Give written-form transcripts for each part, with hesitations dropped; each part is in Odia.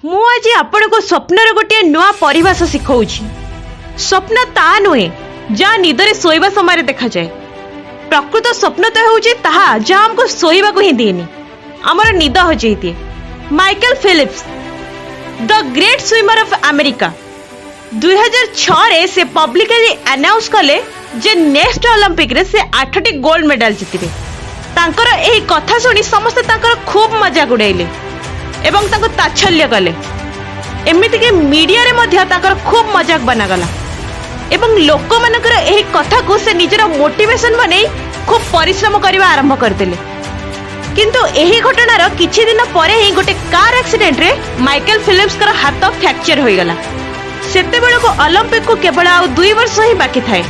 ମୁଁ ଆଜି ଆପଣଙ୍କୁ ସ୍ୱପ୍ନର ଗୋଟିଏ ନୂଆ ପରିଭାଷା ଶିଖଉଛି। ସ୍ୱପ୍ନ ତା ନୁହେଁ, ଯାହା ନିଦରେ ଶୋଇବା ସମୟରେ ଦେଖାଯାଏ। ପ୍ରକୃତ ସ୍ୱପ୍ନ ତ ହେଉଛି ତାହା, ଯାହା ଆମକୁ ଶୋଇବାକୁ ହିଁ ଦିଏନି, ଆମର ନିଦ ହଜେଇ ଦିଏ। Michael Phelps, the great swimmer of America, 2006ରେ ସେ ପବ୍ଲିକଲି ଆନାଉନ୍ସ କଲେ ଯେ ନେକ୍ସଟ ଅଲିମ୍ପିକରେ ସେ ଆଠଟି ଗୋଲ୍ଡ ମେଡାଲ ଜିତିବେ। ତାଙ୍କର ଏହି କଥା ଶୁଣି ସମସ୍ତେ ତାଙ୍କର ଖୁବ୍ ମଜାକ ଉଡ଼ାଇଲେ ଏବଂ ତାଙ୍କୁ ତାଚ୍ଛଲ୍ୟ କଲେ। ଏମିତିକି ମିଡିଆରେ ମଧ୍ୟ ତାଙ୍କର ଖୁବ୍ ମଜାକ ବନାଗଲା ଏବଂ ଲୋକମାନଙ୍କର ଏହି କଥାକୁ ସେ ନିଜର ମୋଟିଭେସନ ବନେଇ ଖୁବ୍ ପରିଶ୍ରମ କରିବା ଆରମ୍ଭ କରିଦେଲେ। କିନ୍ତୁ ଏହି ଘଟଣାର କିଛି ଦିନ ପରେ ହିଁ ଗୋଟେ କାର ଆକ୍ସିଡେଣ୍ଟରେ ମାଇକେଲ ଫିଲିପ୍ସଙ୍କର ହାତ ଫ୍ରାକ୍ଚର ହୋଇଗଲା। ସେତେବେଳକୁ ଅଲିମ୍ପିକକୁ କେବଳ ଆଉ 2 ବର୍ଷ ହିଁ ବାକି ଥାଏ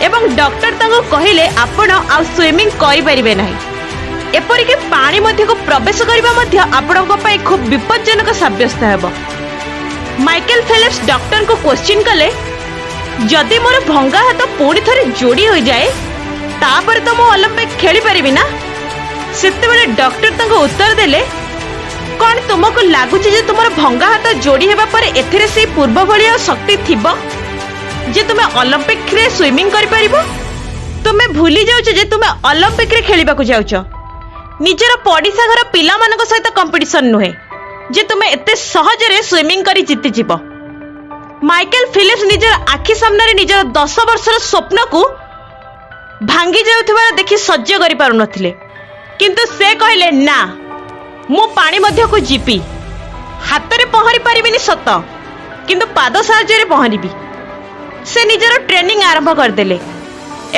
ଏବଂ ଡକ୍ଟର ତାଙ୍କୁ କହିଲେ, "ଆପଣ ଆଉ ସୁଇମିଂ କରିପାରିବେ ନାହିଁ। ଏପରିକି ପାଣି ମଧ୍ୟକୁ ପ୍ରବେଶ କରିବା ମଧ୍ୟ ଆପଣଙ୍କ ପାଇଁ ଖୁବ୍ ବିପଜ୍ଜନକ ସାବ୍ୟସ୍ତ ହେବ।" ମାଇକେଲ ଫିଲିପ୍ସ ଡକ୍ଟରଙ୍କୁ କ୍ୱେଶ୍ଚିନ୍ କଲେ, "ଯଦି ମୋର ଭଙ୍ଗା ହାତ ପୁଣି ଥରେ ଯୋଡ଼ି ହୋଇଯାଏ, ତାପରେ ତ ମୁଁ ଅଲିମ୍ପିକ ଖେଳିପାରିବି ନା?" ସେତେବେଳେ ଡକ୍ଟର ତାଙ୍କୁ ଉତ୍ତର ଦେଲେ, "କ'ଣ ତୁମକୁ ଲାଗୁଛି ଯେ ତୁମର ଭଙ୍ଗା ହାତ ଯୋଡ଼ି ହେବା ପରେ ଏଥିରେ ସେଇ ପୂର୍ବ ଭଳି ଆଉ ଶକ୍ତି ଥିବ ଯେ ତୁମେ ଅଲିମ୍ପିକରେ ସୁଇମିଂ କରିପାରିବ? ତୁମେ ଭୁଲି ଯାଉଛ ଯେ ତୁମେ ଅଲିମ୍ପିକରେ ଖେଳିବାକୁ ଯାଉଛ, ନିଜର ପଡ଼ିଶା ଘର ପିଲାମାନଙ୍କ ସହିତ କମ୍ପିଟିସନ ନୁହେଁ ଯେ ତୁମେ ଏତେ ସହଜରେ ସୁଇମିଂ କରି ଜିତିଯିବ।" ମାଇକେଲ ଫିଲିପ୍ସ ନିଜର ଆଖି ସାମ୍ନାରେ ନିଜର 10 ବର୍ଷର ସ୍ୱପ୍ନକୁ ଭାଙ୍ଗି ଯାଉଥିବାର ଦେଖି ସହ୍ୟ କରିପାରୁନଥିଲେ। କିନ୍ତୁ ସେ କହିଲେ, "ନା, ମୁଁ ପାଣି ମଧ୍ୟକୁ ଯିବି। ହାତରେ ପହଁରି ପାରିବିନି ସତ, କିନ୍ତୁ ପାଦ ସାହାଯ୍ୟରେ ପହଁରିବି।" ସେ ନିଜର ଟ୍ରେନିଂ ଆରମ୍ଭ କରିଦେଲେ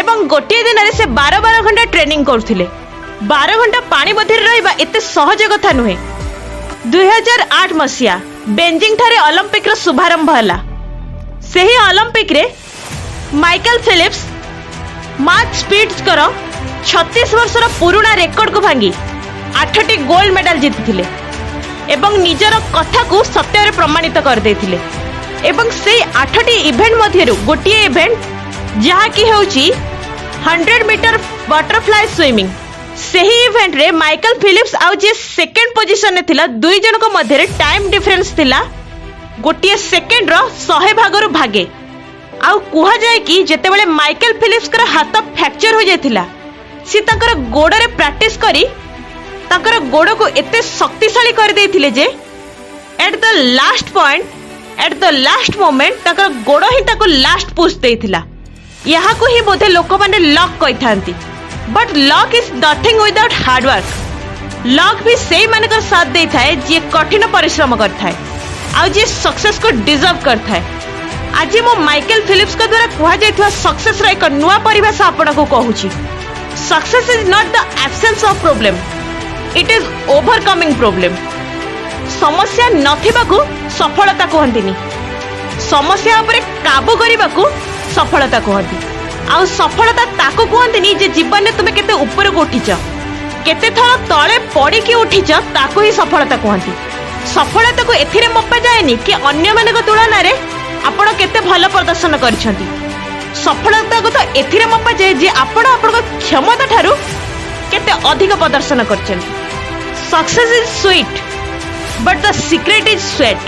ଏବଂ ଗୋଟିଏ ଦିନରେ ସେ 12 12 ଘଣ୍ଟା ଟ୍ରେନିଂ କରୁଥିଲେ। 12 ଘଣ୍ଟା ପାଣି ମଧ୍ୟରେ ରହିବା ଏତେ ସହଜ କଥା ନୁହେଁ। 2008 ମସିହା ବେଜିଂ ଠାରେ ଅଲିମ୍ପିକର ଶୁଭାରମ୍ଭ ହେଲା। ସେହି ଅଲିମ୍ପିକରେ ମାଇକେଲ ଫିଲିପ୍ସ ମାର୍କ ସ୍ପିଟ୍ସଙ୍କର 36 ବର୍ଷର ପୁରୁଣା ରେକର୍ଡକୁ ଭାଙ୍ଗି ଆଠଟି ଗୋଲ୍ଡ ମେଡାଲ ଜିତିଥିଲେ ଏବଂ ନିଜର କଥାକୁ ସତ୍ୟରେ ପ୍ରମାଣିତ କରିଦେଇଥିଲେ। ଏବଂ ସେଇ ଆଠଟି ଇଭେଣ୍ଟ ମଧ୍ୟରୁ ଗୋଟିଏ ଇଭେଣ୍ଟ, ଯାହାକି ହେଉଛି 100 ମିଟର ବଟରଫ୍ଲାଏ ସୁଇମିଂ, ସେହି ଇଭେଣ୍ଟରେ ମାଇକେଲ ଫିଲିପ୍ସ ଆଉ ଯିଏ ସେକେଣ୍ଡ ପୋଜିସନରେ ଥିଲା, ଦୁଇ ଜଣଙ୍କ ମଧ୍ୟରେ ଟାଇମ୍ ଡିଫରେନ୍ସ ଥିଲା ଗୋଟିଏ ସେକେଣ୍ଡର 100 ଭାଗରୁ ଭାଗେ। ଆଉ କୁହାଯାଏ କି ଯେତେବେଳେ ମାଇକେଲ ଫିଲିପ୍ସଙ୍କର ହାତ ଫ୍ରାକ୍ଚର ହୋଇଯାଇଥିଲା, ସେ ତାଙ୍କର ଗୋଡ଼ରେ ପ୍ରାକ୍ଟିସ କରି ତାଙ୍କର ଗୋଡ଼କୁ ଏତେ ଶକ୍ତିଶାଳୀ କରିଦେଇଥିଲେ ଯେ at the last point, at the last moment ତାଙ୍କର ଗୋଡ଼ ହିଁ ତାକୁ ଲାଷ୍ଟ ପୁଶ୍ ଦେଇଥିଲା। ଏହାକୁ ହିଁ ବୋଧେ ଲୋକମାନେ ଲକ୍ କହିଥାନ୍ତି। But luck is nothing without hard work. Luck ବି ସେଇମାନଙ୍କର ସାଥ ଦେଇଥାଏ, ଯିଏ କଠିନ ପରିଶ୍ରମ କରିଥାଏ ଆଉ ଯିଏ ସକ୍ସେସକୁ ଡିଜର୍ଭ କରିଥାଏ। ଆଜି ମୁଁ ମାଇକେଲ ଫିଲିପ୍ସଙ୍କ ଦ୍ୱାରା କୁହାଯାଇଥିବା ସକ୍ସେସର ଏକ ନୂଆ ପରିଭାଷା ଆପଣଙ୍କୁ କହୁଛି। Success is not the absence of problem, it is overcoming problem. ସମସ୍ୟା ନଥିବାକୁ ସଫଳତା କୁହନ୍ତିନି, ସମସ୍ୟା ଉପରେ କାବୁ କରିବାକୁ ସଫଳତା କୁହନ୍ତି। ଆଉ ସଫଳତା ତାକୁ କୁହନ୍ତିନି ଯେ ଜୀବନରେ ତୁମେ କେତେ ଉପରକୁ ଉଠିଛ, କେତେ ଥର ତଳେ ପଡ଼ିକି ଉଠିଛ, ତାକୁ ହିଁ ସଫଳତା କୁହନ୍ତି। ସଫଳତାକୁ ଏଥିରେ ମପା ଯାଏନି କି ଅନ୍ୟମାନଙ୍କ ତୁଳନାରେ ଆପଣ କେତେ ଭଲ ପ୍ରଦର୍ଶନ କରିଛନ୍ତି। ସଫଳତାକୁ ତ ଏଥିରେ ମପାଯାଏ ଯେ ଆପଣ ଆପଣଙ୍କ କ୍ଷମତା ଠାରୁ କେତେ ଅଧିକ ପ୍ରଦର୍ଶନ କରିଛନ୍ତି। Success is sweet, but the secret is sweat.